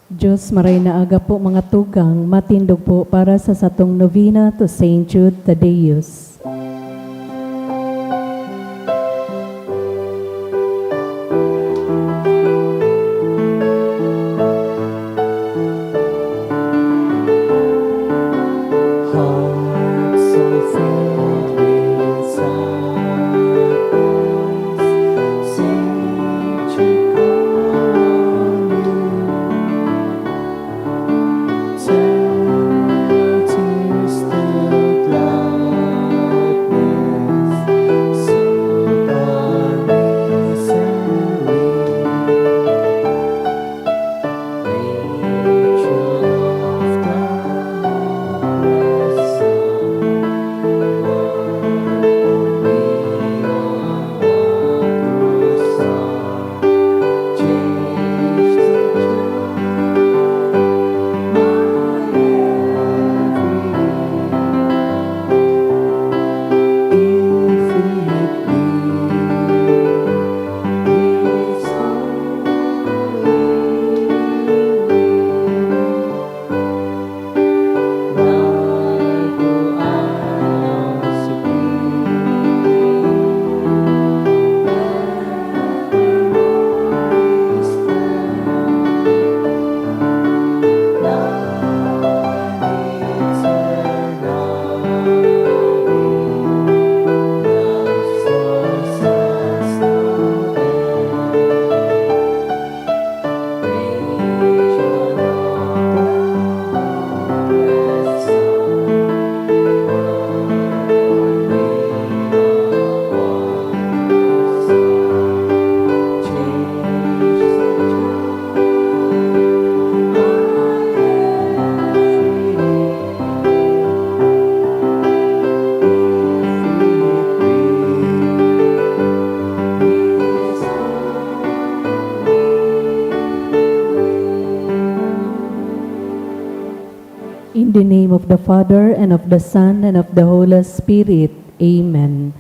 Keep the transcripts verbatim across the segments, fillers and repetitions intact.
Diyos, maray na aga po, mga tugang, matindog po para sa satong novena to Saint Jude Thaddeus. Hearts so filled with sadness, searching on you. Turn your tears to gladness, soothe our misery. In the name of the Father, and of the Son, and of the Holy Spirit. Amen.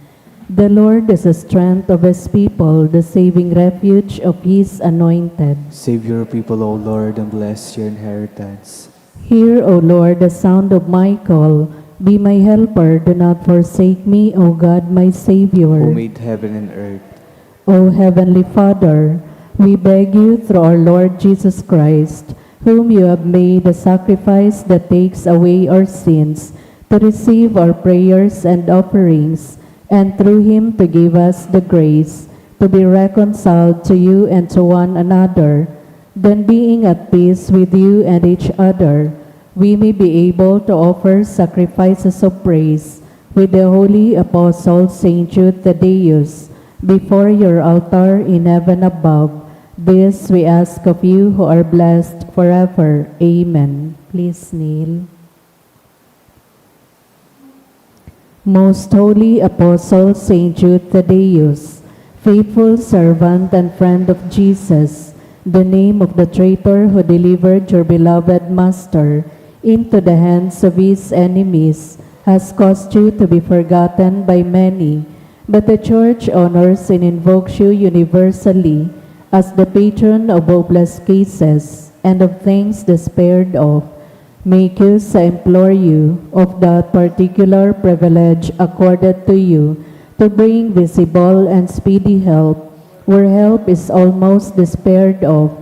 The Lord is the strength of His people, the saving refuge of His anointed. Save your people, O Lord, and bless your inheritance. Hear, O Lord, the sound of my call. Be my helper, do not forsake me, O God, my Savior. Who made heaven and earth. O Heavenly Father, we beg you through our Lord Jesus Christ, whom you have made a sacrifice that takes away our sins, to receive our prayers and offerings, and through him to give us the grace to be reconciled to you and to one another. Then, being at peace with you and each other, we may be able to offer sacrifices of praise with the holy apostle Saint Jude Thaddeus before your altar in heaven above. This we ask of you who are blessed forever. Amen. Please kneel. Most Holy Apostle Saint Jude Thaddeus, faithful servant and friend of Jesus, the name of the traitor who delivered your beloved Master into the hands of his enemies, has caused you to be forgotten by many, but the Church honors and invokes you universally as the patron of hopeless cases and of things despaired of. Make use, I implore you, of that particular privilege accorded to you to bring visible and speedy help where help is almost despaired of.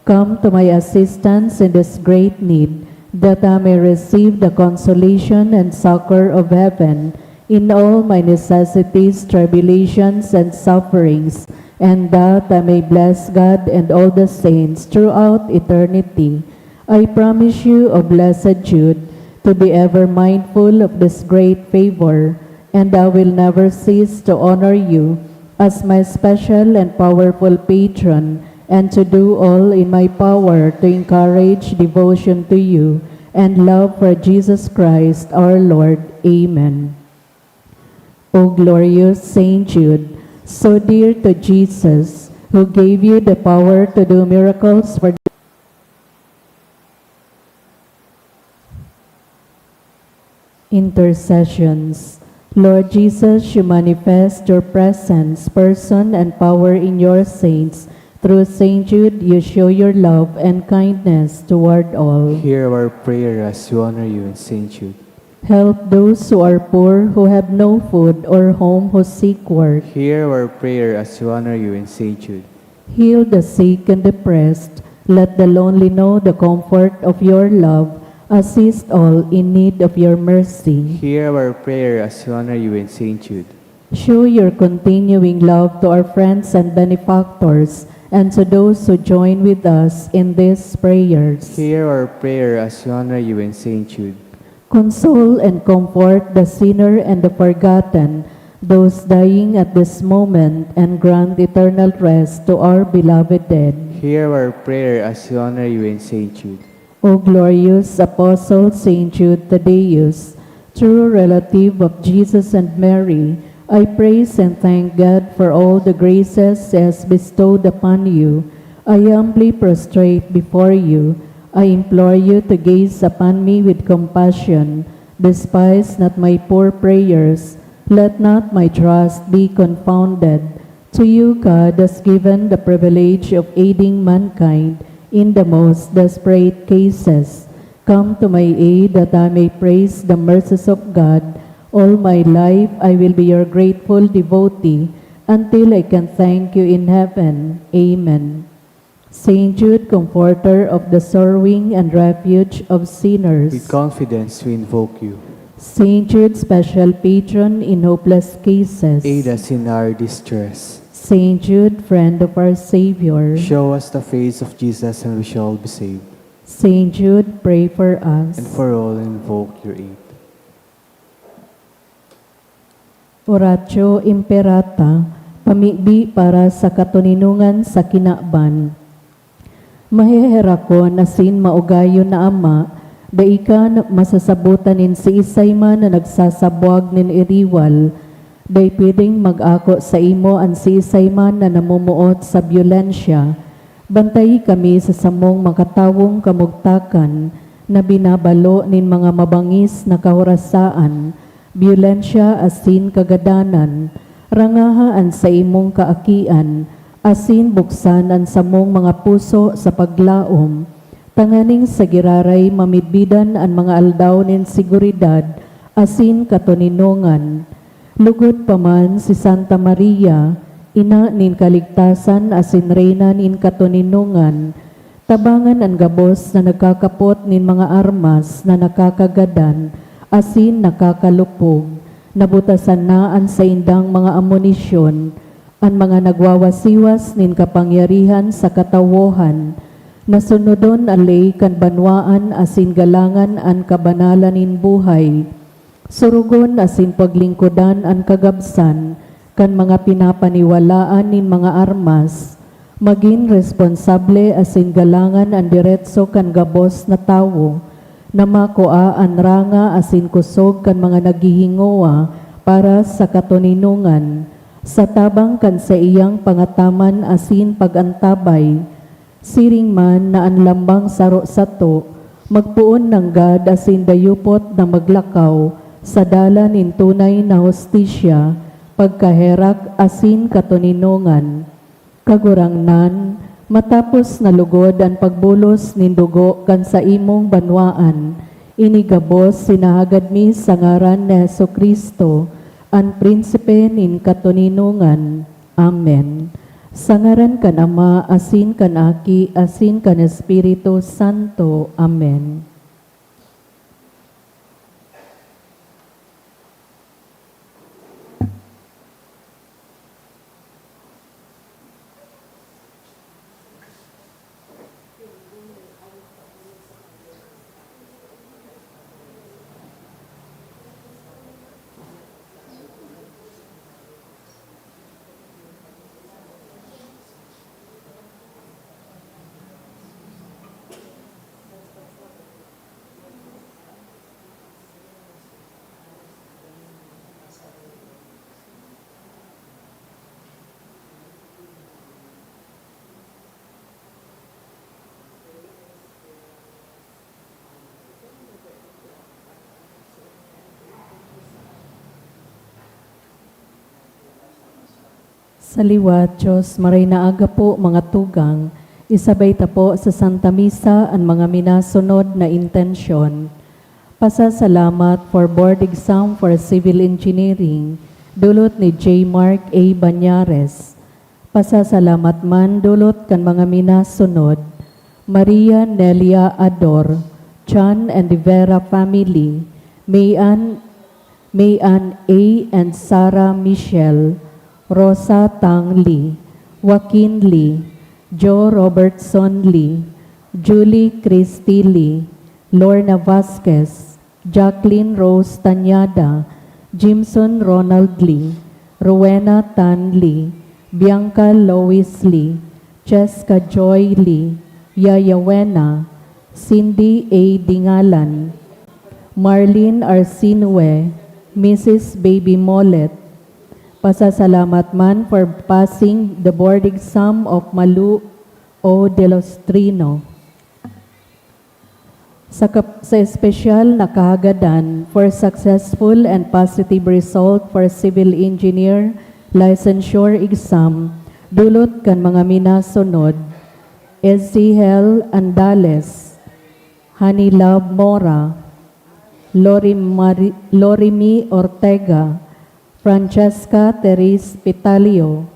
Come to my assistance in this great need, that I may receive the consolation and succor of heaven in all my necessities, tribulations, and sufferings, and that I may bless God and all the saints throughout eternity. I promise you, O Blessed Jude, to be ever mindful of this great favor, and I will never cease to honor you as my special and powerful patron, and to do all in my power to encourage devotion to you and love for Jesus Christ our Lord. Amen. O glorious Saint Jude, so dear to Jesus, who gave you the power to do miracles for Intercessions. Lord Jesus, you manifest your presence, person, and power in your saints Through Saint Jude, you show your love and kindness toward all. Hear our prayer as we honor you in Saint Jude. Help those who are poor, who have no food, or home, who seek work. Hear our prayer as we honor you in Saint Jude. Heal the sick and depressed. Let the lonely know the comfort of your love. Assist all in need of your mercy. Hear our prayer as we honor you in Saint Jude. Show your continuing love to our friends and benefactors and to those who join with us in these prayers. Hear our prayer as we honor you in Saint Jude. Console and comfort the sinner and the forgotten, those dying at this moment, and grant eternal rest to our beloved dead. Hear our prayer as we honor you in Saint Jude. O glorious Apostle Saint Jude Thaddeus, true relative of Jesus and Mary, I praise and thank God for all the graces He has bestowed upon you. I humbly prostrate before you. I implore you to gaze upon me with compassion. Despise not my poor prayers. Let not my trust be confounded. To you God has given the privilege of aiding mankind in the most desperate cases. Come to my aid that I may praise the mercies of God. All my life I will be your grateful devotee until I can thank you in heaven. Amen. Saint Jude, comforter of the sorrowing and refuge of sinners. With confidence we invoke you. Saint Jude, special patron in hopeless cases. Aid us in our distress. Saint Jude, friend of our Savior. Show us the face of Jesus and we shall be saved. Saint Jude, pray for us. And for all who invoke your aid. Oratio Imperata, pamibi para sa katoninongan sa kinaban. Maheherakon asin maugayon na Ama, dai ka na masasabotan nin siisay man na nagsasabwag nin iriwal. Dai pwedeng mag-ako saimo an siisay man na namomoot sa byolensya. Bantayi kami sa samong makatawong kamugtakan na binabalo nin mga mabangis na kahorasaan, byolensya asin kagadanan. Rangaha an saimong kaakian, asin buksan an samong mga puso sa paglaom, tanganing sa giraray mamidbidan an mga aldaw nin seguridad asin katoninongan. Lugod pa man si Santa Maria, Ina nin Kaligtasan asin Reyna nin Katoninongan, tabangan an gabos na nagkakapot nin mga armas na nakakagadan asin nakakalupog. Nabutasan na an saindang mga amunisyon, an mga nagwawasiwas nin kapangyarihan sa katawohan. Nasunodon an ley kan banwaan asin galangan an kabanalan nin buhay. Surugon asin paglingkodan an kagabsan kan mga pinapaniwalaan nin mga armas. Magin responsable asin galangan an deretso kan gabos na tawo, na makua an ranga asin kosog kan mga naghihingowa para sa katoninongan, sa tabang kan saiyang pangataman asin pag-antabay. Siring man na an lambang saro sato magpoon nanggad asin dayupot na maglakaw sa dalan nin tunay na hustisya, pagkaherak asin katoninongan. Kagurangnan, matapos na lugod an pagbulos nin dugo kan saimong banwaan, ini gabos sinahagad mi sa ngaran ni Jesu-Cristo, an Prinsipe nin katoninongan. Amen. Sa ngaran kan Ama, asin kan Aki, asin kan Espiritu Santo. Amen. Sa liwat, Diyos, maray na aga po, mga tugang. Isabay ta po sa Santa Misa an mga minasunod na intensyon. Pasasalamat for Board Exam for Civil Engineering, dulot ni J Mark A Bañares. Pasasalamat man dulot kan mga minasunod, Maria Nelia Ador, Chan and Rivera family, Mayan, Mayan A and Sarah Michelle, Rosa Tang Lee, Joaquin Lee, Joe Robertson Lee, Julie Christy Lee, Lorna Vasquez, Jacqueline Rose Tañada, Jimson Ronald Lee, Rowena Tan Lee, Bianca Lois Lee, Cheska Joy Lee, Yaya Wena, Cindy A Dingalan, Marlene Arsinue, Missus Baby Molet. Pasasalamat man for passing the board exam of Malu O Delostrino. Sa kap-, sa espesyal na kahagadan for successful and positive result for civil engineer licensure exam, dulot kan mga minasunod, Ezihel Andales, Honey Love Mora, Lori Mari-, Lorimi Ortega, Francesca Therese Pitalio,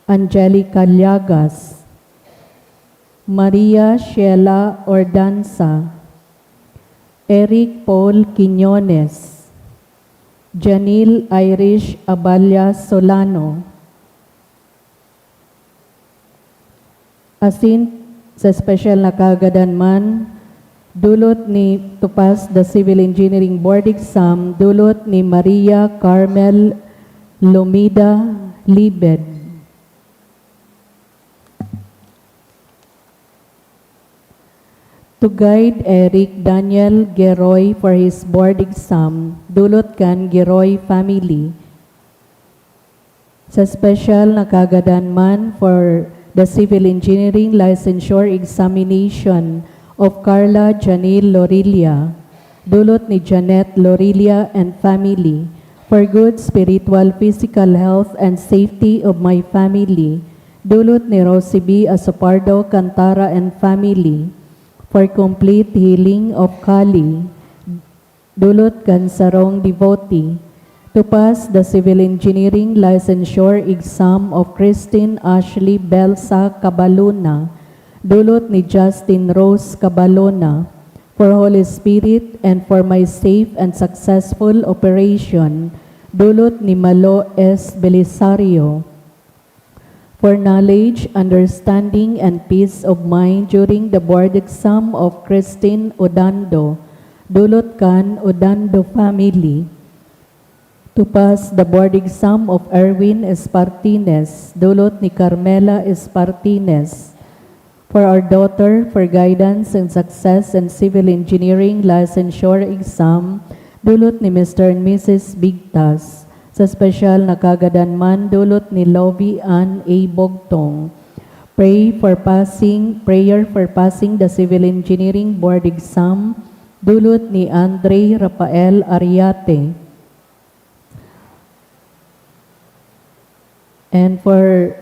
Angelica Llagas, Maria Sheila Ordanza, Eric Paul Quiñones, Janil Irish Aballa Solano, asin sa espesyal na kahagadan man, dulot ni to pass the Civil Engineering Board Exam, dulot ni Maria Carmel Lomida Libed. To guide Eric Daniel Geroy for his board exam, dulot kan Geroy family. Sa espesyal na kahagadan man for the Civil Engineering Licensure Examination of Carla Janil Lorilla, dulot ni Janet Lorilla and family, for good spiritual, physical health and safety of my family, dulot ni Rosie B Asopardo Cantara and family, for complete healing of Kali, dulot kan sarong devotee, to pass the Civil Engineering Licensure Exam of Christine Ashley Belsa Cabalona, dulot ni Justin Rose Cabalona, for Holy Spirit and for my safe and successful operation, dulot ni Malo S Belisario. For knowledge, understanding, and peace of mind during the board exam of Christine Odando, dulot kan Odando family. To pass the board exam of Erwin Espartines, dulot ni Carmela Espartines. For our daughter, for guidance and success in civil engineering licensure exam, dulot ni Mister and Missus Bigtas. Sa espesyal na kahagadan man, dulot ni Lovie Ann A Bogtong. Pray for passing, prayer for passing the civil engineering board exam, dulot ni Andre Rafael Ariate. And for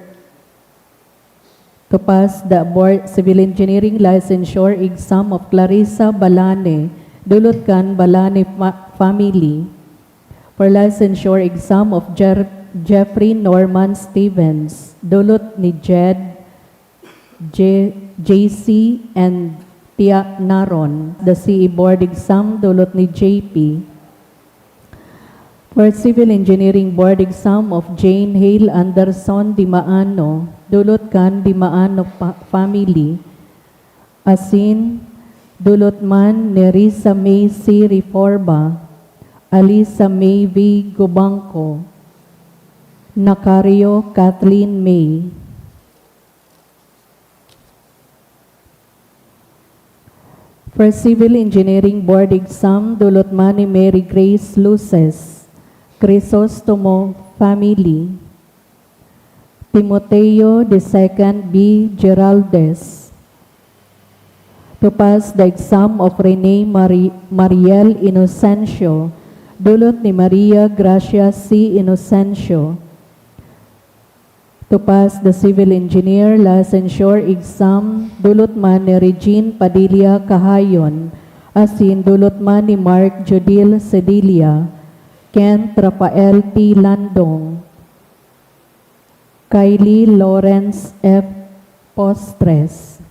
to pass the board civil engineering licensure exam of Clarissa Balane, dulot kan Balane fa-, family. For licensure exam of Jer-, Jeffrey Norman Stevens, dulot ni Jed, J-, J C and Tia Naron. The C E board exam, dulot ni J P. For Civil Engineering Board exam of Jane Hale Anderson Dimaano, dulot kan Dimaano pa-, family. Asin, dulot man ni Risa May C Reforma, Alisa May V Gobangco, Nacario Kathleen May. For Civil Engineering Board exam, dulot man ni Mary Grace Luces, Crisostomo family, Timoteo the second B Geraldes. To pass the exam of Rene Mari-, Mariel Inocencio, dulot ni Maria Gracia C Inocencio. To pass the civil engineer licensure exam, dulot man ni Regine Padilla Cahayon, asin dulot man ni Mark Judil Cedilla, Kent Rafael T. Landong, Kylie Lawrence F. Postres.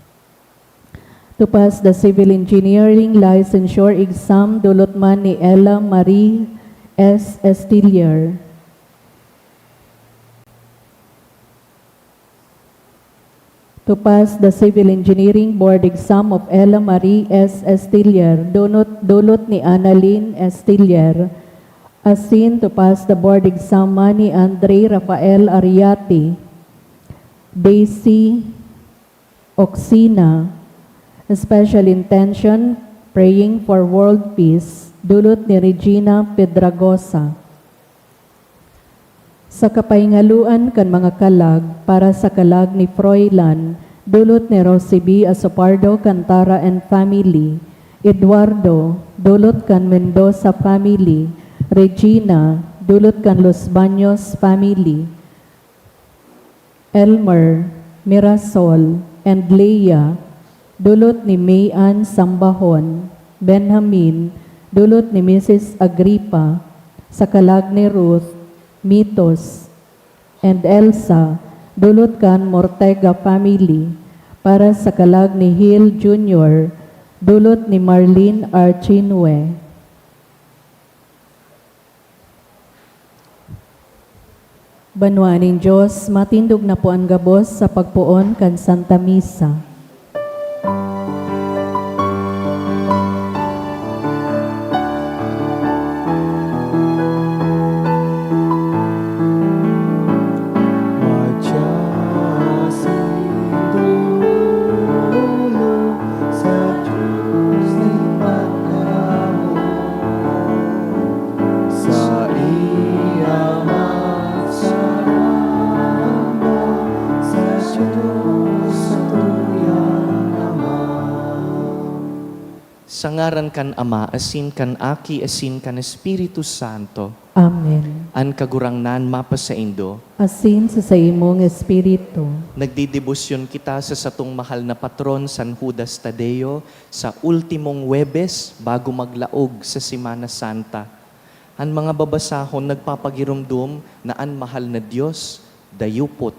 To pass the civil engineering licensure exam, dulot man ni Ella Marie S. Estillier. To pass the Civil Engineering Board exam of Ella Marie S. Estillier, dunot, dulot ni Annalyn Estillier, asin to pass the board exam man ni Andre Rafael Ariati, Daisy Oxina, special intention, praying for world peace, dulot ni Regina Pedragosa. Sa kapahingaluan kan mga kalag, para sa kalag ni Froilan, dulot ni Rosibi Asopardo Cantara and family, Eduardo, dulot kan Mendoza family, Regina, dulot kan Los Baños family, Elmer, Mirasol, and Leah, dulot ni May Ann Sambahon, Benjamin, dulot ni Misis Agripa, sa kalag ni Ruth, Mitos, and Elsa, dulot kan Mortega family, para sa kalag ni Hil Junior, dulot ni Marlene Archinue. Banwaan nin Dios, matindog na po an gabos sa pagpoon kan Santa Misa. Matyasin dulo sa Dios di pagkamoot, sa iya magsaramba sa Dios sa tuyang Ama. Sa ngaran kan Ama, asin kan Aki, asin kan Espiritu Santo. Amen. An Kagurangnan mapasaindo. Asin sa saimong espiritu. Nagdedebosyon kita sa satong mahal na patron, San Judas Tadeo, sa ultimong Huwebes bago maglaog sa Semana Santa. An mga babasahon nagpapagiromdom na an mahal na Dios dayupot.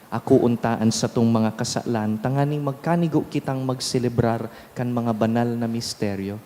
Akoon ta an satong mga kasalan, tanganing magkanigo kitang magselebrar kan mga banal na misteryo.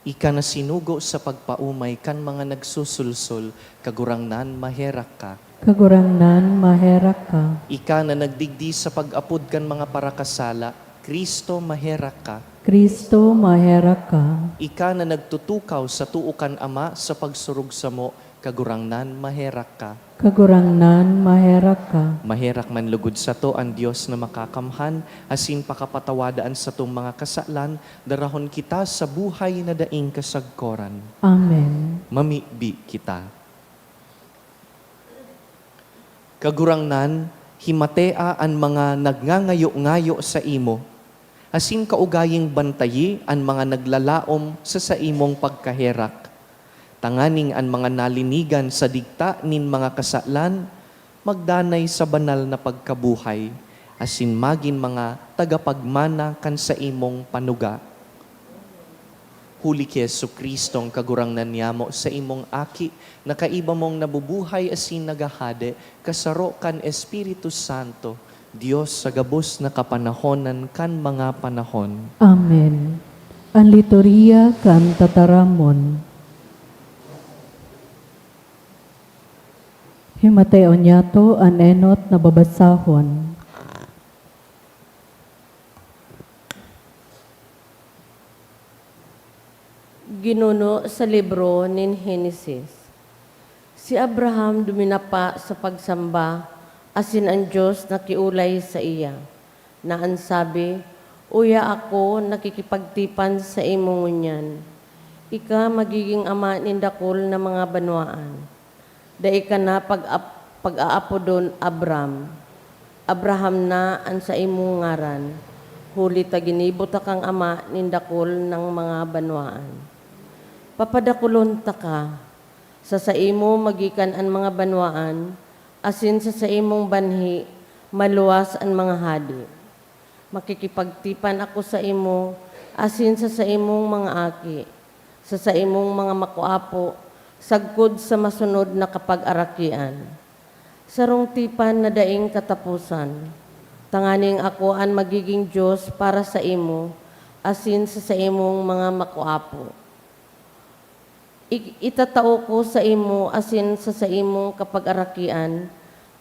Ika na sinugo sa pagpaomay kan mga nagsusulsol, Kagurangnan, maherak ka. Kagurangnan, maherak ka. Ika na nagdigdi sa pag-apod kan mga parakasala, Cristo, maherak ka. Cristo, maherak ka. Ika na nagtutukaw sa too kan Ama sa pagsurog samo, Kagurangnan, maherak ka. Kagurangnan, maherak ka. Maherak man lugod sato an Dios na makakamhan, asin pakapatawada an satong mga kasalan, darahon kita sa buhay na daing kasagkoran. Amen. Mamibi kita. Kagurangnan, himatea an mga nagngangayo-ngayo saimo, asin kaugaying bantayi an mga naglalaom sa saimong pagkaherak, tanganing an mga nalinigan sa digta nin mga kasalan magdanay sa banal na pagkabuhay, asin magin mga tagapagmana kan saimong panuga. Huli ki Jesu-Cristong Kagurangnan niyamo, saimong Aki, na kaiba mong nabubuhay asin naghahade, kasaro kan Espiritu Santo, Dios sa gabos na kapanahonan kan mga panahon. Amen. An liturhiya kan tataramon. Himateon niyato an enot na babasahon. Ginuno sa libro nin Henesis. Si Abraham duminapa sa pagsamba, asin an Dios nakiolay saiya, na an sabi, "Uya ako nakikipagtipan saimo ngunyan. Ika magiging ama nin dakul na mga banwaan." Dai ka na pag-ap-, pag-aapodon Abram. Abraham na an saimong ngaran, huli ta ginibo ta kang ama nin dakul nang mga banwaan. Papadakulon taka, sa saimo magikan an mga banwaan, asin sa saimong banhi maluwas an mga hade. Makikipagtipan ako saimo asin sa saimong mga aki, sa saimong mga makuapo, sagkod sa masunod na kapagarakian. Sarong tipan na daing kataposan, tanganing ako an magigin Dios para saimo asin sa saimong mga makuapo. I-, itatao ko saimo asin sa saimong kapagarakian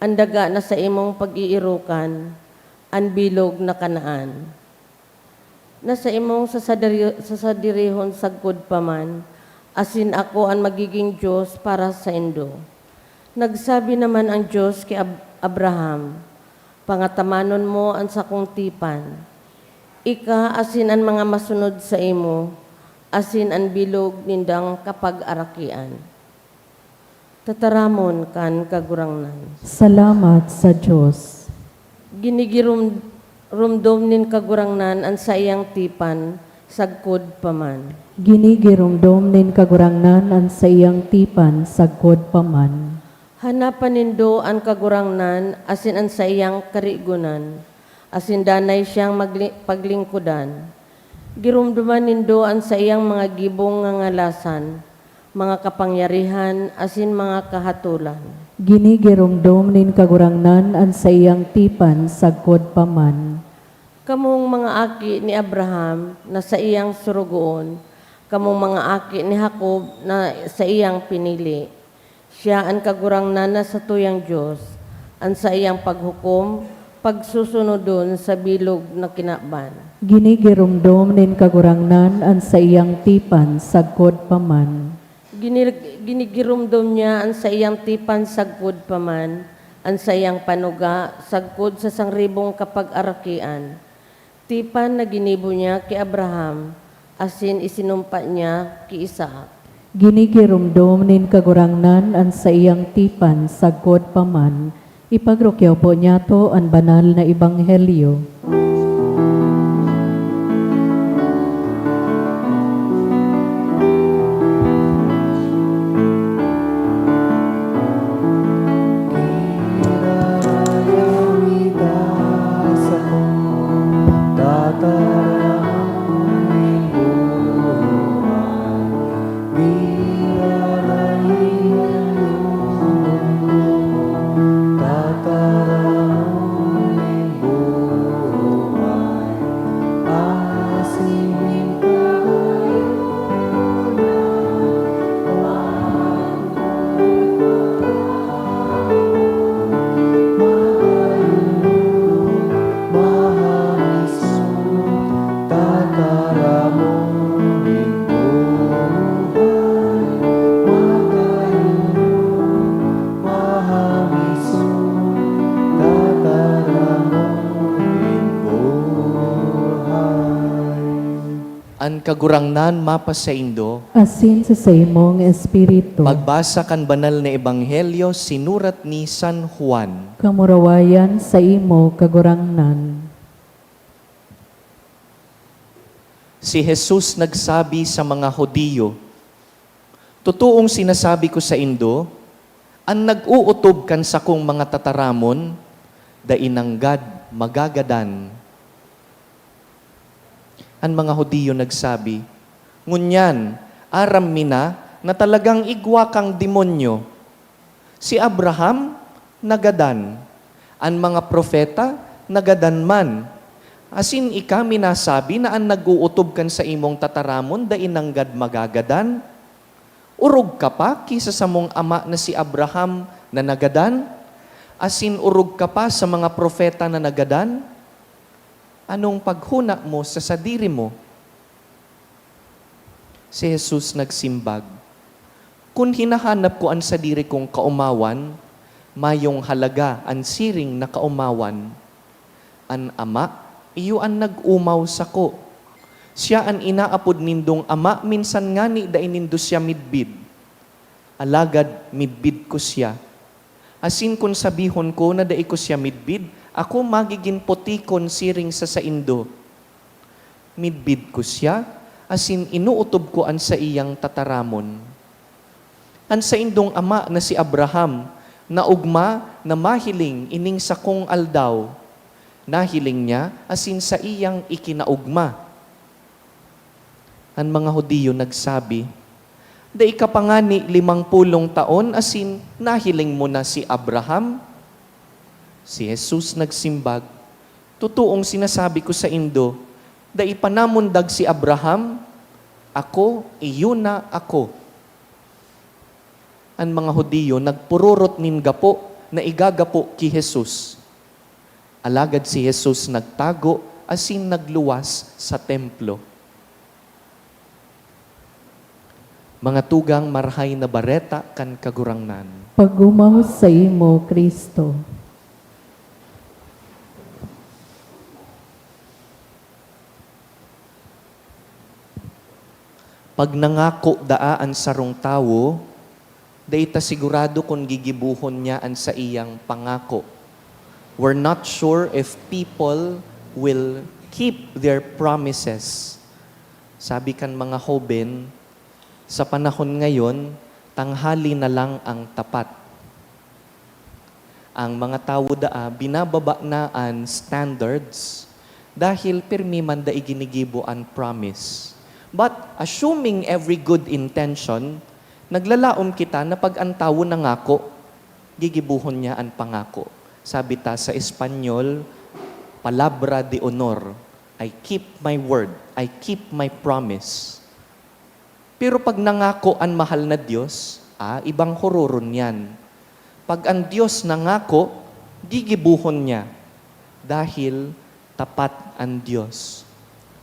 an daga na saimong pag-iirokan, an bilog na Canaan, na saimong sasadiri-, sasadirihon sagkod pa man, asin ako an magigin Dios para saindo. Nagsabi naman an Dios ki Ab-, Abraham, "Pangatamanon mo an sakong tipan, ika asin an mga masunod saimo, asin an bilog nindang kapagarakian." Tataramon kan Kagurangnan. Salamat sa Dios. Ginigirom-, romdom nin Kagurangnan an saiyang tipan sagkod pa man. Ginigiromdom nin Kagurangnan an saiyang tipan sagkod pa man. Hanapan nindo an Kagurangnan asin an saiyang karigonan, asin danay siyang magli-, paglingkodan. Giromdoman nindo an saiyang mga gibong ngangalasan, mga kapangyarihan, asin mga kahatolan. Ginigiromdom nin Kagurangnan an saiyang tipan sagkod pa man. Kamong mga aki ni Abraham na saiyang sorogoon, kamong mga aki ni Jacob na saiyang pinili. Siya an Kagurangnan na satuyang Dios, an saiyang paghukom pagsusunodon sa bilog na kinaban. Ginigiromdom nin Kagurangnan an saiyang tipan sagkod pa man. Gini-, ginigiromdom niya an saiyang tipan sagkod pa man, an saiyang panuga sagkod sa sangribong kapagarakian. Tipan na ginibo niya ki Abraham, asin isinumpa niya ki Isaac. Ginigiromdom nin Kagurangnan an saiyang tipan sagkod pa man. Ipagrukyaw po niyato an banal na ebanghelyo. An Kagurangnan mapasaindo. Asin sa saimong espiritu. Pagbasa kan Banal na Ebanghelyo sinurat ni San Juan. Kamurawayan saimo, Kagurangnan. Si Jesus nagsabi sa mga Judio, "Totoong sinasabi ko saindo, an nag-ootob kan sakong mga tataramon, dai nanggad magagadan." An mga Judio nagsabi, "Ngunyan, aram mi na na talagang igwa kang demonyo. Si Abraham, nagadan. An mga propeta, nagadan man. Asin ika minasabi na an nag-ootob kan saimong tataramon dai nanggad magagadan? Orog ka pa ki sa samong ama na si Abraham na nagadan? Asin orog ka pa sa mga propeta na nagadan? Anong paghona mo sa sadiri mo?" Si Jesus nagsimbag, "Kun hinahanap ko an sadiri kong kaomawan, mayong halaga an siring na kaomawan. An Ama, iyo an nag-omaw sako. Siya an inaapod nindong Ama, minsan ngani dai nindo siya midbid. Alagad midbid ko siya. Asin kun sabihon ko na dai ko siya midbid, ako magigin putikon siring sa saindo. Midbid ko siya, asin inootob ko an saiyang tataramon. An saindong ama na si Abraham naogma na mahiling ining sakong aldaw. Nahiling niya asin saiyang ikinaogma. An mga Judio nagsabi, "Dai ka pa ngani limang pulong taon asin nahiling mo na si Abraham?" Si Jesus nagsimbag, "Totoong sinasabi ko saindo, dai pa namundag si Abraham. Ako, iyo na ako." An mga Judio nagpururot nin gapo na igagapo ki Jesus. Alagad si Jesus nagtago asin nagluwas sa templo. Mga tugang, Marahay na Bareta kan Kagurangnan. Pag-omaw saimo, Cristo. Pag nangako daa an sarong tawo, dai ta sigurado kun gigibohon niya an saiyang pangako. We're not sure if people will keep their promises. Sabi kan mga hoben, sa panahon ngayon, tanghali na lang ang tapat. Ang mga tawo daa binababa na an standards dahil pirmi man dai ginigibo an promise. But assuming every good intention, naglalaom kita na pag an tawo nangako, gigibohon niya an pangako. Sabi ta sa Espanyol, "Palabra de honor. I keep my word. I keep my promise." Pero pag nangako an mahal na Dios, ah, ibang huroron yan. Pag an Dios nangako, gigibohon niya, dahil tapat an Dios.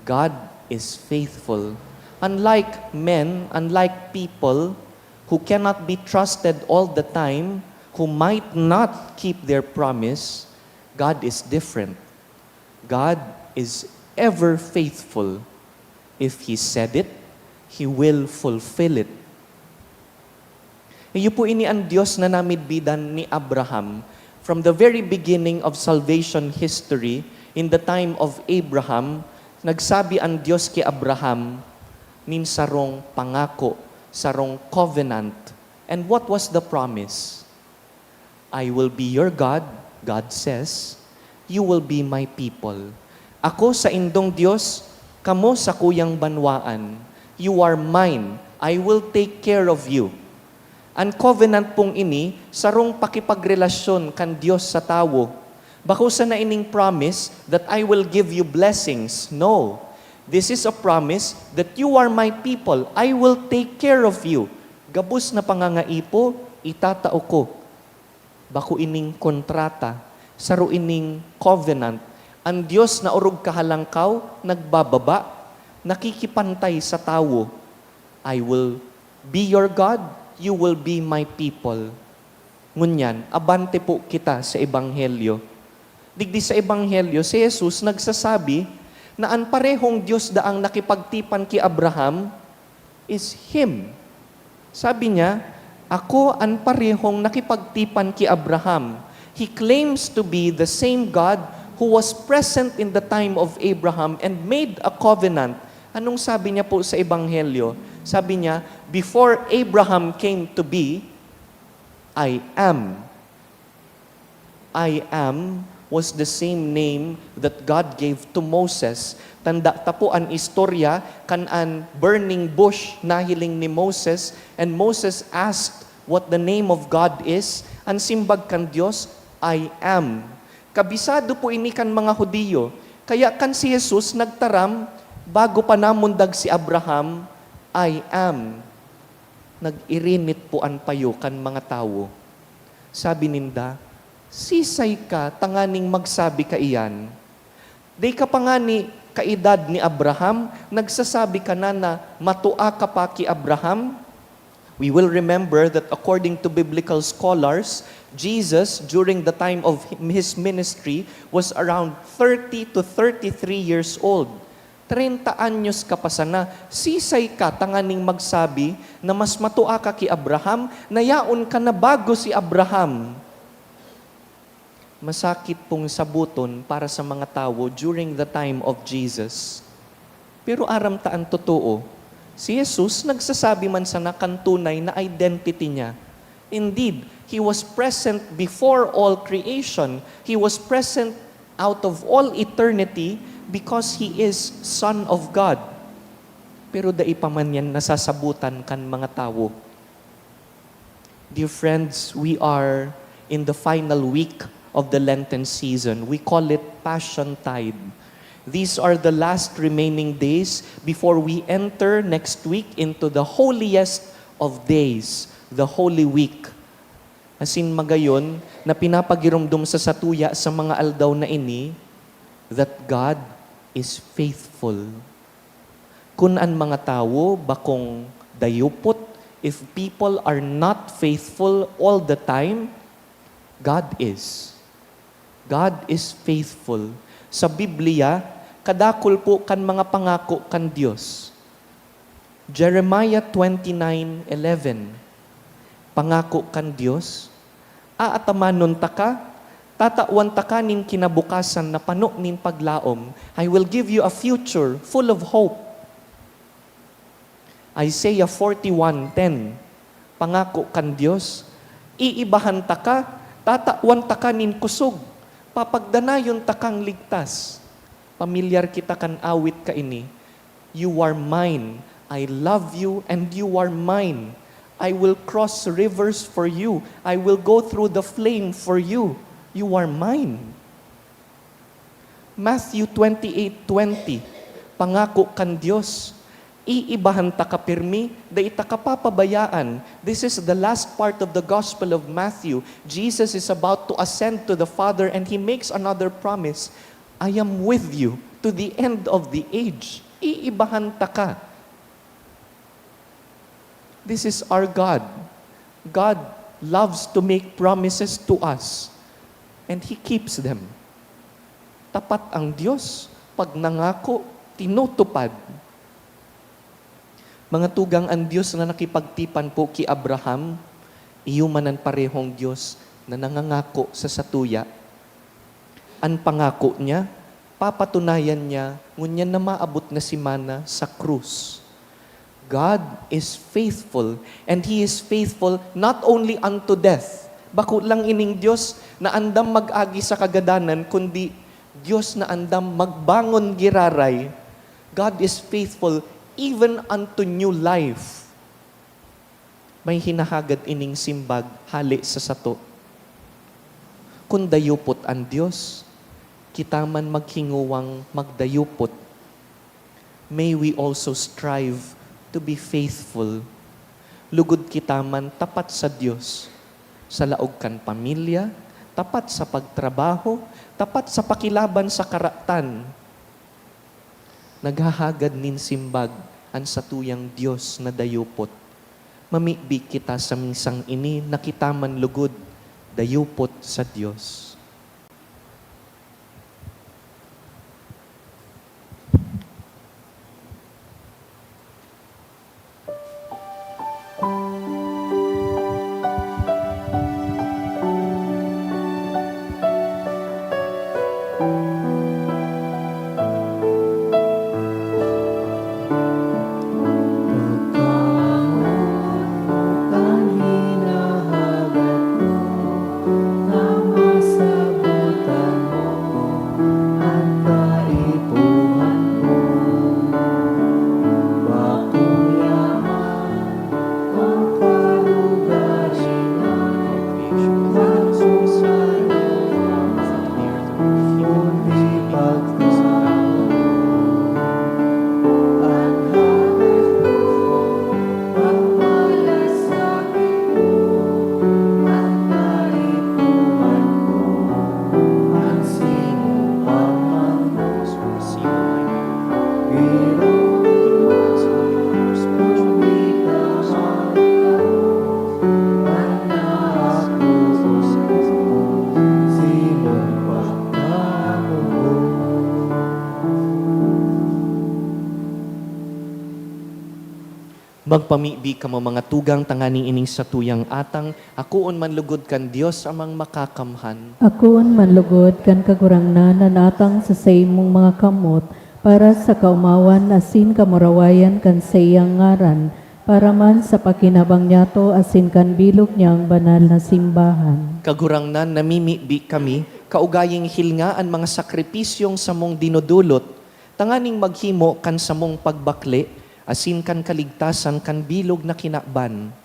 God is faithful. Unlike men, unlike people who cannot be trusted all the time, who might not keep their promise, God is different. God is ever faithful. If He said it, He will fulfill it. Iyo po ini an Dios na namidbidan ni Abraham. From the very beginning of salvation history, in the time of Abraham, nagsabi an Dios ki Abraham nin sarong pangako, sarong covenant. And what was the promise? "I will be your God," God says, "you will be my people." Ako saindong Dios, kamo sakuyang banwaan. You are mine. I will take care of you. An covenant pong ini, sarong pakipagrelasyon kan Dios sa tawo. Bako sana ining promise that I will give you blessings. No. This is a promise that you are my people. I will take care of you. Gabos na pangangaipo, itatao ko. Bako ining kontrata, saro ining covenant. An Dios na orog kahalangkaw, nagbababa, nakikipantay sa tawo. "I will be your God, you will be my people." Ngunyan, abante po kita sa Ebanghelyo. Digdi sa Ebanghelyo, si Jesus nagsasabi na an parehong Dios daang nakipagtipan ki Abraham is Him. Sabi niya, "Ako an parehong nakipagtipan ki Abraham." He claims to be the same God who was present in the time of Abraham and made a covenant. Anong sabi niya po sa Ebanghelyo? Sabi niya, "Before Abraham came to be, I am." "I am" was the same name that God gave to Moses. Tanda ta po an istorya kan an burning bush nahiling ni Moses, and Moses asked what the name of God is. An simbag kan Dios, "I am." Kabisado po ini kan mga Judio. Kaya kan si Jesus nagtaram, bago pa namundag si Abraham, "I am." Nag-irinit po an payo kan mga tawo. Sabi ninda, "Sisay ka tanganing magsabi kaiyan? Dai ka pa ngani kaedad ni Abraham, nagsasabi ka na na matua ka pa ki Abraham?" We will remember that according to biblical scholars, Jesus, during the time of his ministry, was around thirty to thirty-three years old. Treinta anyos ka pa sana, sisay ka tanganing magsabi na mas matua ka ki Abraham, na yaon ka na bago si Abraham? Masakit pong saboton para sa mga tawo during the time of Jesus. Pero aram ta an totoo, si Jesus nagsasabi man sana kan tunay na identity niya. Indeed, he was present before all creation. He was present out of all eternity because he is Son of God. Pero dai pa man yan nasasabutan kan mga tawo. Dear friends, we are in the final week of the Lenten season. We call it Passion Tide. These are the last remaining days before we enter next week into the holiest of days, the Holy Week. Asin magayon na pinapagiromdom sa satuya sa mga aldaw na ini that God is faithful. Kun an mga tawo bakong dayupot, if people are not faithful all the time, God is. God is faithful. Sa Biblia, kadakul po kan mga pangako kan Dios. Jeremiah twenty-nine eleven, pangako kan Dios, "Aatamanon taka, tatawan taka nin kinabukasan na pano nin paglaom. I will give you a future full of hope." Isaiah forty-one ten, pangako kan Dios, "Iibahan taka, tatawan taka nin kusog, papagdanayon takang ligtas." Pamilyar kita kan awit kaini, "You are mine. I love you and you are mine. I will cross rivers for you. I will go through the flame for you. You are mine." Matthew twenty-eight twenty, pangako kan Dios, "Iibahan taka pirmi, dai taka papabayaan." This is the last part of the Gospel of Matthew. Jesus is about to ascend to the Father and he makes another promise, "I am with you to the end of the age." Iibahan taka. This is our God. God loves to make promises to us, and He keeps them. Tapat ang Dios, pag nangako, tinutupad. Mga tugang, an Dios na nakipagtipan po ki Abraham, iyo man an parehong Dios na nangangako sa satuya. An pangako niya, papatunayan niya ngunyan na maabot na semana sa krus. God is faithful, and He is faithful not only unto death. Bako lang ining Dios na andam mag-agi sa kagadanan, kundi Dios na andam magbangon giraray. God is faithful even unto new life. May hinahagad ining simbag hale sa sato. Kun dayupot an Dios, kita man maghingowang magdayupot. May we also strive to be faithful. Lugod kita man tapat sa Dios, sa laog kan pamilya, tapat sa pagtrabaho, tapat sa pakilaban sa karatan. Naghahagad nin simbag an satuyang Dios na dayupot. Mamibi kita sa misang ini na kita man lugod dayupot sa Dios. Magpamibi kamo, mga tugang, tanganing ining satuyang atang akoon man lugod kan Dios Amang Makakamhan. Akoon man lugod kan Kagurangnan an atang sa saimong mga kamot, para sa kaomawan asin kamurawayan kan saiyang ngaran, para man sa pakinabang niyato asin kan bilog niyang banal na simbahan. Kagurangnan, namimibi kami, kaugaying hilnga an mga sakripisyong samong dinodolot, tanganing maghimo kan samong pagbakle asin kan kaligtasan kan bilog na kinaban.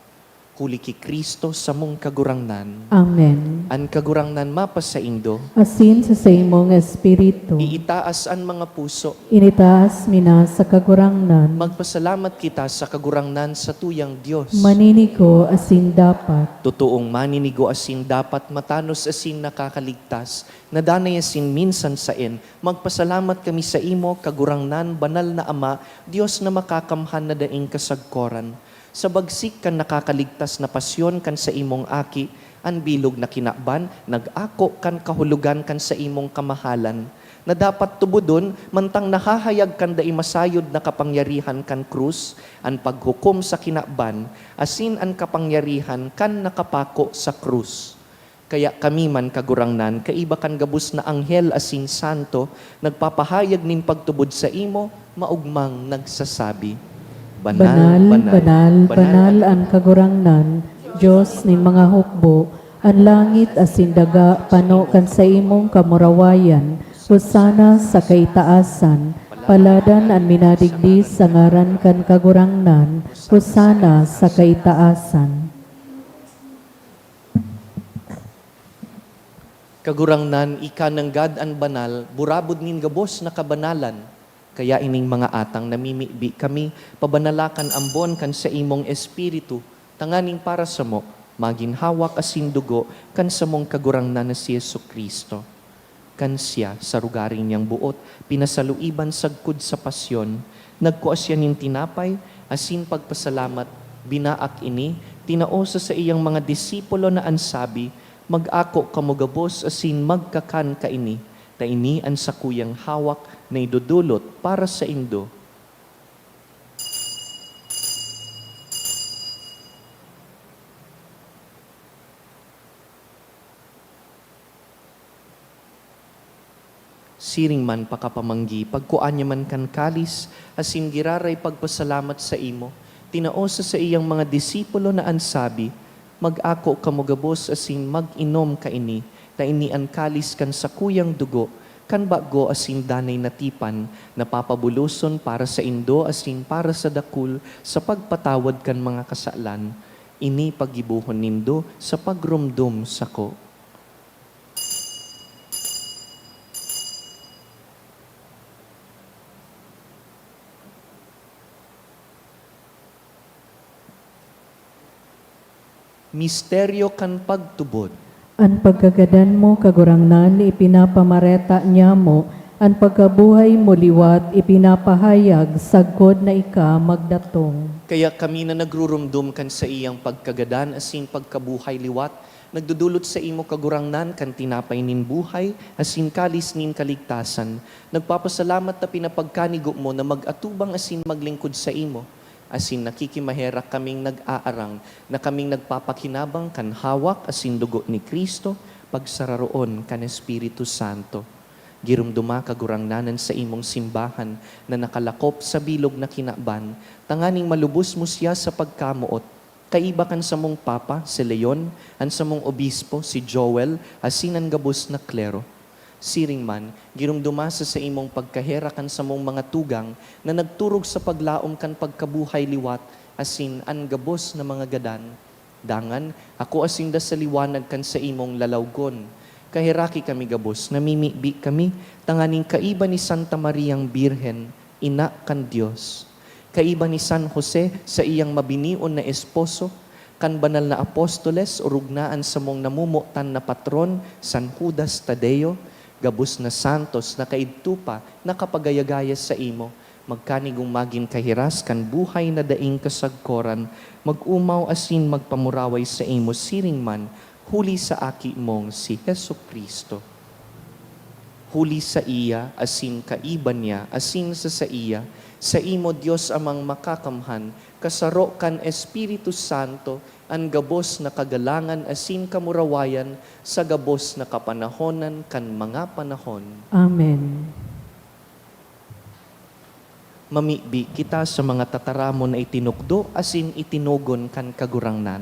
Huli ki Cristo, samong Kagurangnan. Amen. An Kagurangnan mapasaindo. Asin sa saimong espiritu. Iitaas an mga puso. Initaas mi na sa Kagurangnan. Magpasalamat kita sa Kagurangnan, satuyang Dios. Maninigo asin dapat. Totoong maninigo asin dapat, matanos asin nakakaligtas, na danay asin minsan saen, magpasalamat kami saimo, Kagurangnan, banal na Ama, Dios na makakamhan na daing kasagkoran. Sa bagsik kan nakakaligtas na pasyon kan saimong Aki, an bilog na kinaban nag-ako kan kahulogan kan saimong kamahalan, na dapat tubodon, mantang nahahayag kan dai masayod na kapangyarihan kan krus, an paghukom sa kinaban, asin an kapangyarihan kan nakapako sa krus. Kaya kami man, Kagurangnan, kaiba kan gabos na anghel asin santo, nagpapahayag nin pagtubod saimo, maogmang nagsasabi, "Banal, banal, banal an Kagurangnan, Dios nin mga hukbo, an langit asin daga pano kan saimong kamurawayan. Hosana sa kaitaasan! Paladan an minadigdi sa ngaran kan Kagurangnan! Hosana sa kaitaasan!" Kagurangnan, ika nanggad an banal, burabod nin gabos na kabanalan. Kaya ining mga atang namimibi kami, pabanala kan ambon kan saimong Espiritu, tanganing para samo, magin hawak asin dugo kan samong Kagurangnan na si Jesu-Cristo. Kan siya, sa rogaring niyang boot, pinasaluiban sagkod sa pasyon, nagkua siya nin tinapay, asin pagpasalamat, binaak ini, tinao sa saiyang mga disipulo na an sabi, "Mag-ako kamo gabos asin magkakan kaini, ta ini an sakuyang hawak na idodolot para saindo." Siring man pakapamanggi, pagkua niya man kan kalis, asin giraray pagpasalamat saimo, tinao sa saiyang mga disipulo na an sabi, "Mag-ako kamo gabos asin mag-inom kaini, ta ini an kalis kan sakuyang dugo, kan bago asin danay na tipan, na papabuloson para saindo asin para sa dakul sa pagpatawad kan mga kasalan. Ini paggibohon nindo sa pagromdom sako." Misteryo kan pagtubod. An pagkagadan mo, Kagurangnan, ipinapamareta niamo, an pagkabuhay mo liwat ipinapahayag sagkod na ika magdatong. Kaya kami na nagruromdom kan saiyang pagkagadan asin pagkabuhay liwat, nagdodolot saimo, Kagurangnan, kan tinapay nin buhay asin kalis nin kaligtasan. Nagpapasalamat ta pinapagkanigo mo na mag-atubang asin maglingkod saimo, asin nakikimaherak kaming nag-aarang na kaming nagpapakinabang kan hawak asin dugo ni Cristo, pagsararoon kan Espiritu Santo. Giromdoma, Kagurangnan, an saimong simbahan na nakalakop sa bilog na kinaban, tanganing malubos mo siya sa pagkamoot, kaiba kan samong Papa, si Leon, an samong Obispo, si Joel, asin an gabos na klero. Siring man, giromdoma sa saimong pagkaherak an samong mga tugang na nagturog sa paglaom kan pagkabuhay liwat asin an gabos na mga gadan. Dangan, akoa sinda sa liwanag kan saimong lalawgon. Kaheraki kami gabos, namimibi kami, tanganing kaiba ni Santa Mariang Birhen, Ina kan Dios, kaiba ni San Jose, saiyang mabinion na esposo, kan banal na apostoles, orog na an samong namomotan na patron, San Judas Tadeo, gabos na santos na kaidto pa nakapagayagaya saimo, magkanigong magin kahiras kan buhay na daing kasagkoran, mag-omaw asin magpamuraway saimo siring man, huli sa Aki mong si Jesu-Cristo. Huli saiya, asin kaiba niya, asin sa saiya, saimo, Dios Amang Makakamhan, kasaro kan Espiritu Santo, an gabos na kagalangan asin kamurawayan sa gabos na kapanahonan kan mga panahon. Amen. Mamibi kita sa mga tataramon na itinukdo asin itinugon kan Kagurangnan.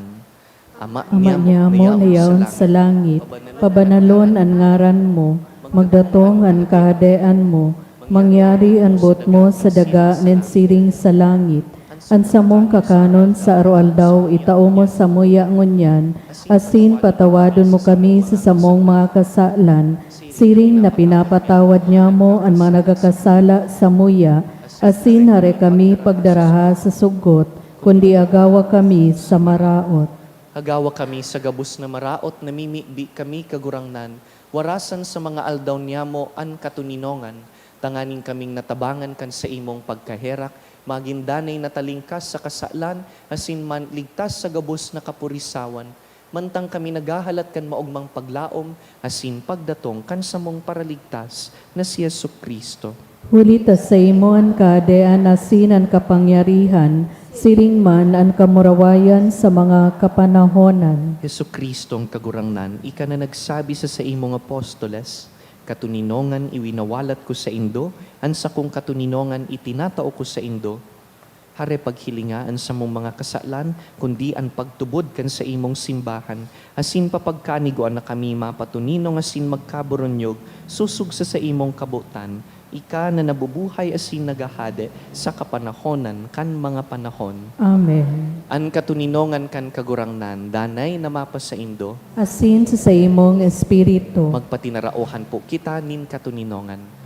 Ama Ama niamo niamo na na yaon yaon sa sa langit, pabanalon an ngaran mo, magdatong an kahadean mo, mangyari an boot mo sa daga nin siring sa langit. An samong kakanon sa aroaldaw itao mo samuya ngunyan, asin patawadon mo kami sa samong mga kasalan, siring na pinapatawad niamo an mga nagkakasala samuya, asin hare kami pagdaraha sa sugot, kundi agawa kami sa maraot. Agawa kami sa gabos na maraot, namimibi kami, Kagurangnan, warasan sa mga aldaw niamo an katoninongan, tanganing kaming natabangan kan saimong pagkaherak, magin danay na talingkas sa kasalan, asin man ligtas sa gabos na kapurisawan, mantang kami naghahalat kan maogmang paglaom asin pagdatong kan samong Paraligtas na si Jesu-Cristo. Huli ta saimo an kahadean asin an kapangyarihan, siring man an kamurawayan sa mga kapanahonan. Jesu-Cristo, ang Kagurangnan, ika na nagsabi sa saimong apostoles, "Katoninongan iwinawalat ko saindo, an sakong katoninongan itinatao ko saindo." Hare paghilinga an samong mga kasalan, kundi an pagtubod kan saimong simbahan, asin papagkanigoan na kami mapatoninong asin magkaboronyog sosog sa saimong kabotan, ika na nabubuhay asin naghahade sa kapanahonan kan mga panahon. Amen. An katoninongan kan Kagurangnan danay na mapasaindo. Asin sa saimong espiritu. Magpatinaraohan po kita nin katoninongan.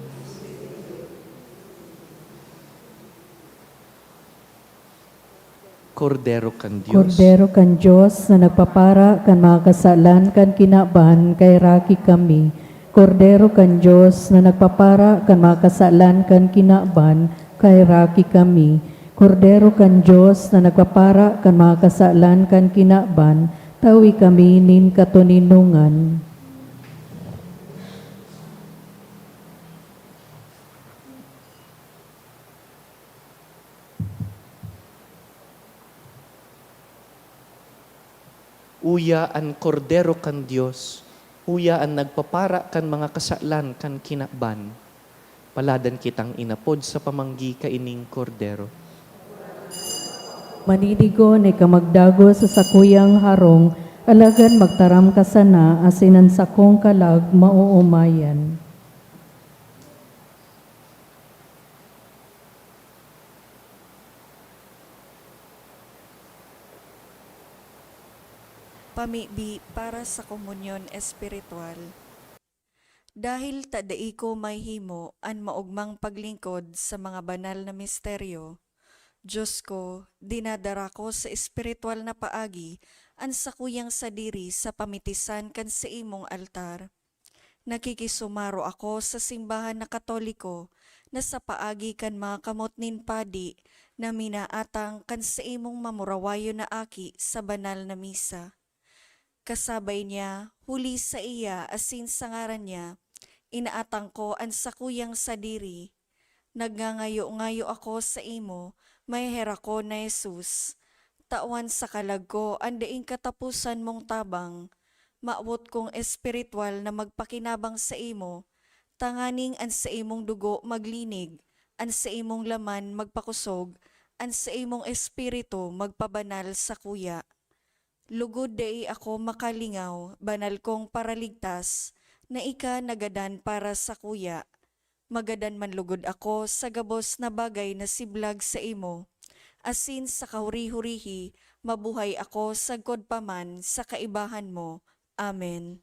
Kordero kan Dios. Kordero kan Dios na nagpapara kan mga kasalan kan kinaban, kaheraki kami. Kordero kan Dios na nagpapara kan mga kasalan kan kinaban, kaheraki kami. Kordero kan Dios na nagpapara kan mga kasalan kan kinaban, tawi kami nin katoninongan. Uya an Kordero kan Dios, uya an nagpapara kan mga kasalan kan kinaban. Paladan kitang inapod sa pamanggi kaining Kordero. Maninigo na ika magdagos sa sakuyang harong, alagad magtaram ka sana asin an sakong kalag maoomayan. Pamibi para sa komunyon espiritual. Dahil ta dai ko mahihimo an maogmang paglingkod sa mga banal na misteryo, Dios ko, dinadara ko sa espiritual na paagi an sakuyang sadiri sa pamitisan kan saimong altar. Nakikisumaro ako sa simbahan na Katoliko na sa paagi kan mga kamot nin padi na minaatang kan saimong mamurawayon na aki sa banal na misa. Kasabay niya, huli saiya asin sa ngaran niya, inaatang ko an sakuyang sadiri. Nagngangayo-ngayo ako saimo, maheherakon na Jesus. Tawan sa kalag ko an daing kataposan mong tabang. Mawot kong espiritual na magpakinabang saimo, tanganing an saimong dugo maglinig, an saimong laman magpakosog, an saimong espiritu magpabanal sakuya. Lugod dai ako makalingaw, banal kong Paraligtas, na ika nagadan para sakuya. Magadan man lugod ako sa gabos na bagay na siblag saimo, asin sa kahuri-hurihi mabuhay ako sagkod pa man sa kaibahan mo. Amen.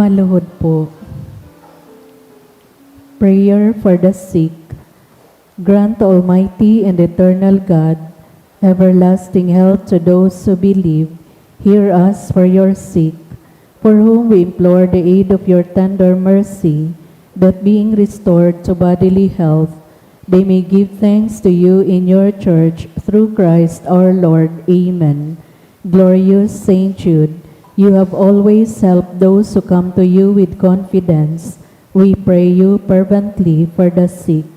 Maluhod po. Prayer for the sick. Grant, Almighty and eternal God, everlasting health to those who believe. Hear us for your sick, for whom we implore the aid of your tender mercy, that being restored to bodily health, they may give thanks to you in your church through Christ our Lord. Amen. Glorious Saint Jude, you have always helped those who come to you with confidence. We pray you fervently for the sick.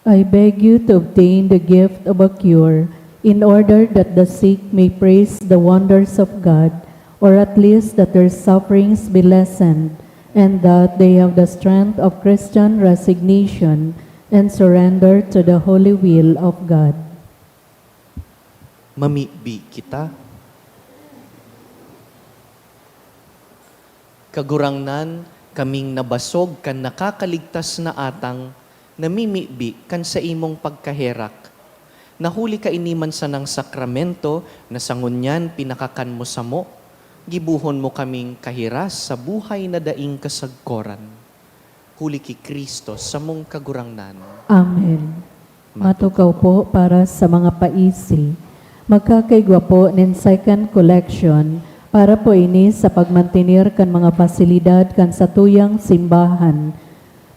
I beg you to obtain the gift of a cure, in order that the sick may praise the wonders of God, or at least that their sufferings be lessened, and that they have the strength of Christian resignation and surrender to the holy will of God. Mamibi kita. Kagurangnan, kaming nabasog kan nakakaligtas na atang namimibi kan saimong pagkaherak. Nahuli kaini man sanang sakramento na sa ngunyan pinakakan mo samo, gibohon mo kaming kahiras sa buhay na daing kasagkoran. Huli ki Cristo, samong Kagurangnan. Amen. Matukaw po para sa mga paisi. Magkakaigwa po nin second collection para po ini sa pagmantener kan mga pasilidad kan satuyang simbahan.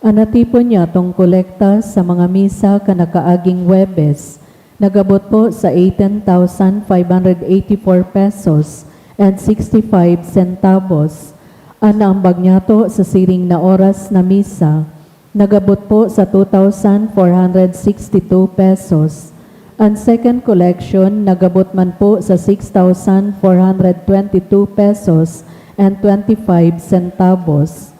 An natipon niyatong kolekta sa mga misa kan nakaaging Huwebes, nagabot po sa eighteen thousand five hundred eighty-four pesos and sixty-five centavos. An naambag niyato sa siring na oras na misa, nagabot po sa two thousand four hundred sixty-two pesos. An second collection nagabot man po sa six thousand four hundred twenty-two pesos and twenty-five centavos.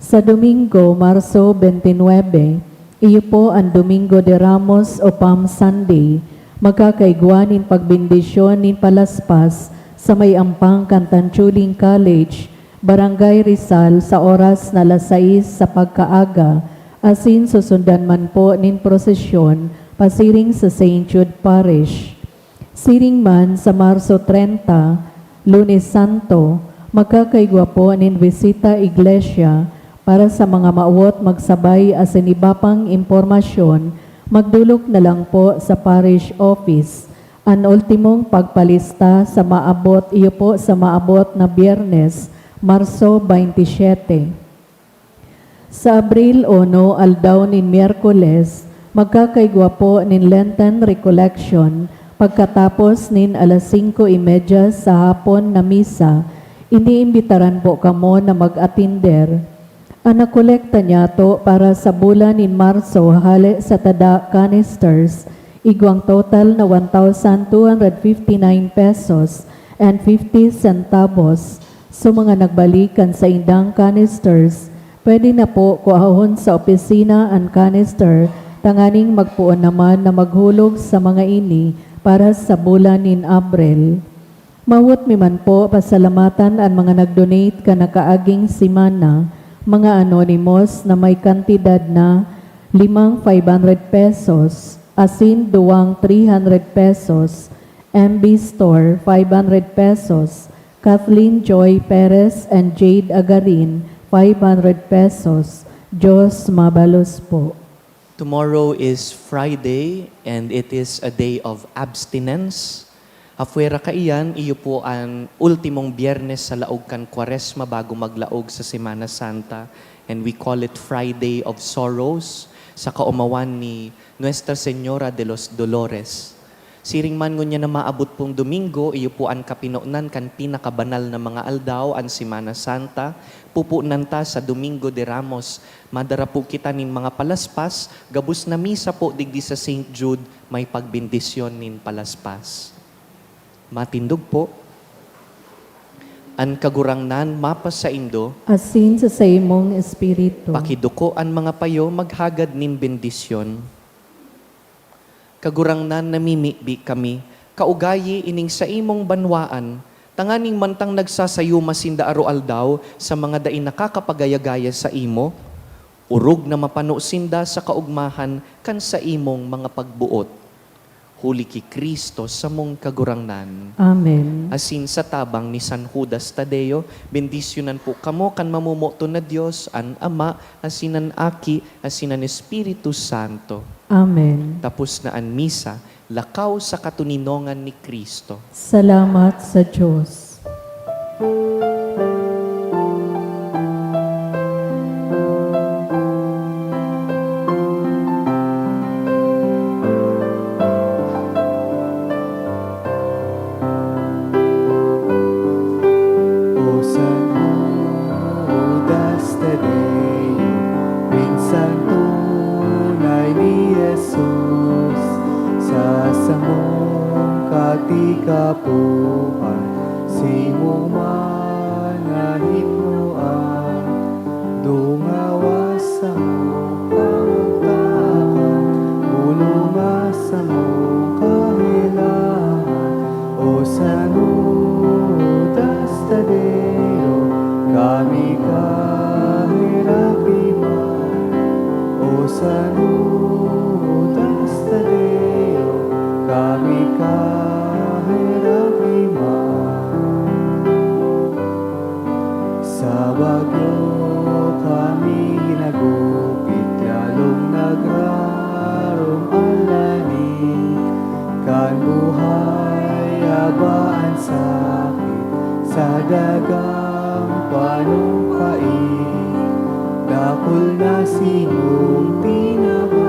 Sa Domingo, Marso twenty-nine, iyo po an Domingo de Ramos o Palm Sunday, magkakaigwa nin pagbendisyon nin palaspas sa may ampang kan Tanchuling College, Barangay Rizal, sa oras na alas sais sa pagkaaga, asin susundan man po nin prosesyon pasiring sa Saint Jude Parish. Siring man sa Marso treinta, Lunes Santo, magkakaigwa po nin bisita iglesia. Para sa mga mawot magsabay asin iba pang impormasyon, magdolok na lang po sa parish office. An ultimong pagpalista sa maabot, iyo po sa maabot na Biyernes, Marso twenty-seven. Sa Abril uno, aldaw nin Miyerkules, magkakaigwa po nin Lenten Recollection pagkatapos nin alas singko y media sa hapon na misa. Iniimbitaran po kamo na mag-atender. An nakolekta niyato para sa bulan nin Marso hale sa tada canisters, igwang total na one thousand two hundred fifty-nine pesos and fifty centavos. Sa mga nagbalik kan saindang canisters, pwede na po kuahon sa opisina an canister tanganing magpoon naman na maghulog sa mga ini para sa bulan nin Abril. Mawot mi man po pasalamatan an mga nag-donate kan nakaaging semana, mga anonymous na may kantidad na limang five hundred pesos, asin duwang three hundred pesos, M B Store, five hundred pesos, Kathleen Joy Perez and Jade Agarin, five hundred pesos. Diyos mabalos po. Tomorrow is Friday and it is a day of abstinence. Afuera kaiyan, iyo po an ultimong Biyernes sa laog kan Kwaresma bago maglaog sa Semana Santa, and we call it Friday of Sorrows, sa kaomawan ni Nuestra Señora de los Dolores. Siring man ngunyan na maabot pong Domingo, iyo po an kapinonan kan pinakabanal na mga aldaw, an Semana Santa. Pupunan ta sa Domingo de Ramos. Madara po kita nin mga palaspas, gabos na misa po digdi sa Saint Jude, may pagbendisyon nin palaspas. Matindog po. An Kagurangnan mapasaindo. Asin sa saimong espiritu. Pakiduko an mga payo, maghagad nin bendisyon. Kagurangnan, namimibi kami, kaugayi ining saimong banwaan, tanganing mantang nagsasayuma sinda aroaldaw sa mga dai nakakapagaya-gaya saimo, Orog na mapano sinda sa kaogmahan kan saimong mga pagboot. Huli ki Cristo samong Kagurangnan. Amen. Asin sa tabang ni San Judas Tadeo, bendisyonan po kamo kan mamomoton na Dios, an Ama, asin an Aki, asin an Espiritu Santo. Amen. Tapos na an misa, lakaw sa katoninongan ni Cristo. Salamat sa Diyos. O San Judas Tadeo, pinsan tunay ni Jesus, sa samong katikapohan, simo man nahipnoan, dungawa samong kamugtakan, bulonga samong kahelangan, O San Judas Tadeo, kami kaherapi man. O San Judas Tadeo, kami kaherapi man. Sa bagyo kami ginagupit, lalong nagrarom an laning. Kan buhay aba an sakit sa dagang panumpait, dakul na simong tinaba.